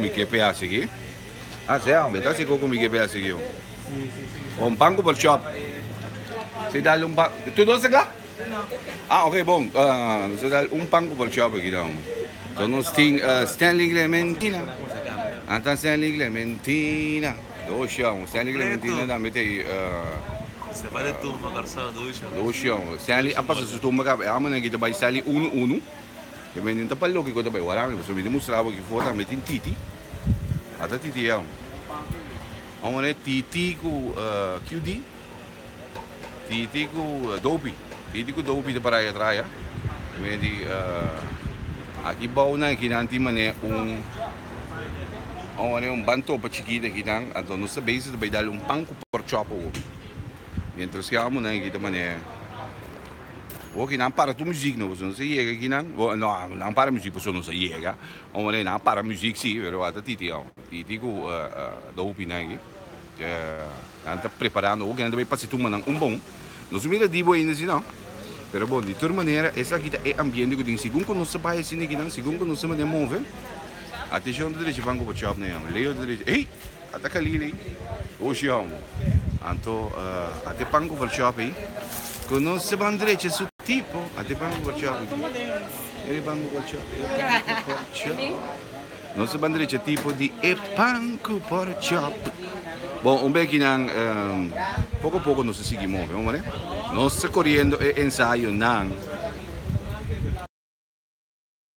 mi ke pe hasi aki. Ah, sea, mi ta hasi koko mi ke pe hasi aki. Un pan ku pork chop. Si dal un pan. Tur dos ta kla? Ah, ok, bon. Nos ta dal un pan ku pork chop aki dan. So nos tin Stanley Clementina. Ata Stanley Clementina. Dos yòn. Stanley Clementina tambe ta ei. Dos yòn. Stanley a pasa su tumba kaba. E amannan aki ta bai Stanley unu unu. E mende ta pa loke ku ta bai wara mi pasobra mi ta mustra bo aki for tambe tin Titi. Ata Titi ya. Ora Titi ku QD, Titi ku Dopie, Titi ku Dopie ta para atrás ya. E mende aki bou nan aki nan tin mane un ora un ban topa chikito aki nan anto nos ta bezig ta bai dal un pan ku pork chop awor. Mientras ki amo nan aki ta mane. Oki nan para tur muziek no pasobra nos a yega aki nan no nan para muziek pasobra nos a yega ora nan para muziek si pero ata titi awo titi ku dopi nan aki nan ta preparando oki nan ta bai pasa e tumba nan un bon nos no mira dibo ainda si no pero bon di tur manera esaki ta e ambiente ku tin segun ku nos ta bai asina aki nan segun ku nos ta manda move atencion ta drecha banco pa chop nan yama leo ta drecha ey Ata Khalil ei. Oshi homo. Anto ate pan ku workshop ei. Ku no se ban drecha su tipo. Ate pan ku workshop ei. E pan ku workshop. E pan ku workshop. No se ban drecha tipo di e pan ku workshop. Bon, un beki nan poko poko nos a sigui move, homo ne? Nos ta koriendo e ensayo nan.